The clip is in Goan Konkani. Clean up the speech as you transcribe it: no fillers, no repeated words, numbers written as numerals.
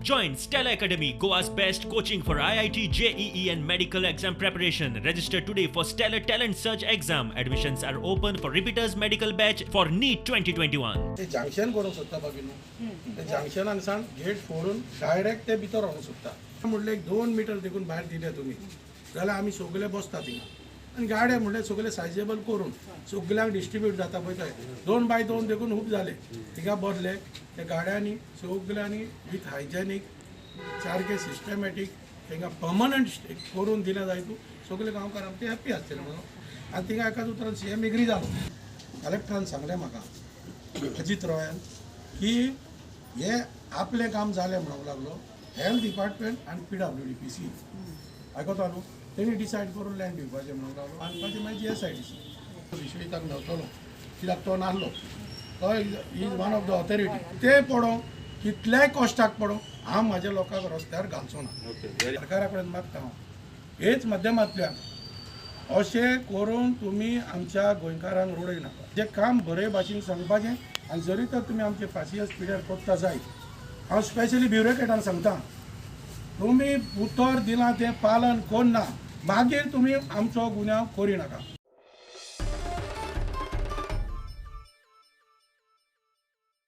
Join Stellar Academy, Goa's best coaching for IIT, JEE and medical exam preparation. Register today for Stellar Talent Search exam. Admissions are open for repeaters medical batch for NEET 2021. ते जंक्शन करूंक सोदता बाबी न्हू, ते जंक्शनान सान गेट फोडून डायरेक्ट ते भितर वचूंक सोदता. म्हणल्यार एक 2 मिटर देखून भायर दिले तुमी जाल्यार आमी सगळे बसता थिंगा आनी गाडे म्हणल्यार सगळे सायजेबल करून सगळ्यांक डिस्ट्रिब्यूट जाता पळय थंय. 2 बाय 2 देखून खूब जाले थिंगा बसले त्या गाड्यांनी सगळ्यांनी विथ हायजेनीक सारकें सिस्टमॅटीक तांकां पर्मनंट करून दिलें जाय. तूं सगळे गांवकार आमचे हॅप्पी आसतले म्हणून. आनी थिंगा एकाच उतरान सी एम एग्री जालो. कलेक्टरान सांगलें म्हाका अजीत रॉयान की हे आपलें काम जालें म्हणूंक लागलो. हेल्थ डिपार्टमेंट आनी PWDPC आयकता न्हू, तेणी डिसायड करून लँड दिवपाचें म्हणूंक लागलो. बांदपाचें मागीर GSIDC विश्वजिताक मेवतलो कित्याक तो नासलो, तो is one of the authority. ते पडों कितल्याय कश्टाक पडों हांव म्हाज्या लोकांक रस्त्यार घालचो ना. सरकारा कडेन मागता हांव हेच माध्यमांतल्यान अशें करून तुमी आमच्या गोंयकारांक रडय नाका. जें काम बरे भाशेन सांगपाचें आनी जरी तर तुमी आमचे फासियस पिड्यार करता जायत, हांव स्पेशली ब्युरोक्रेटांक सांगता, तुमी उतर दिलां तें पालन करना, मागीर तुमी आमचो गुन्यांव करिनाका.